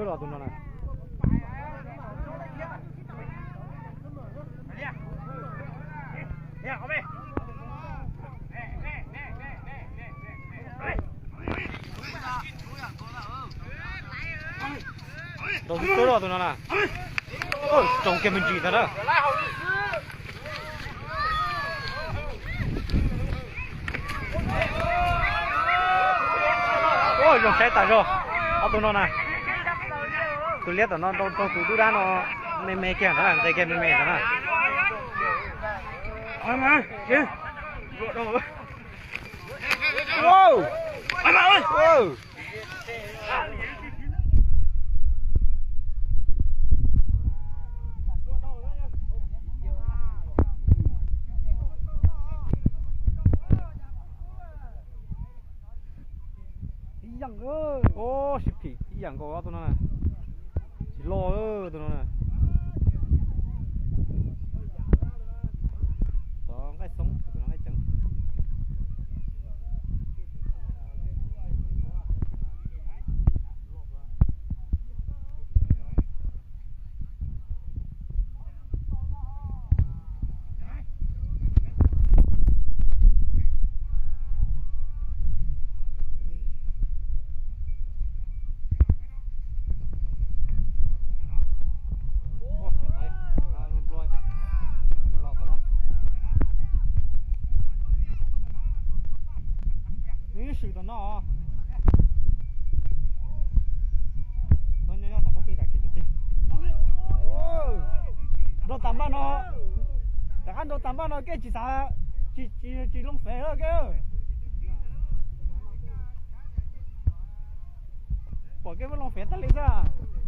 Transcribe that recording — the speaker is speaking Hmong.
Los tus no na. Rau tus tub los tus no na. Tsoom kiag me ntsis ntag na. Ua zoo saib tas zog. Ob tug no na. Tus liab tom no rau rau tus dub dab no. Me me kiag ntawd na, nqis kiag me me ntawd na. Ib yam, sib phim ib yam nkaus ob tug no na. Tsis loj tus no na. Tov nqaij xoob, tov nqaij ceev. Nws swm tom no. Nrau tas npaj no, rov qab nrau tas npaj no kej tsis xav, tsis, tsis loo fev lawm kej. Pom kej muab loo fev tag li xwb.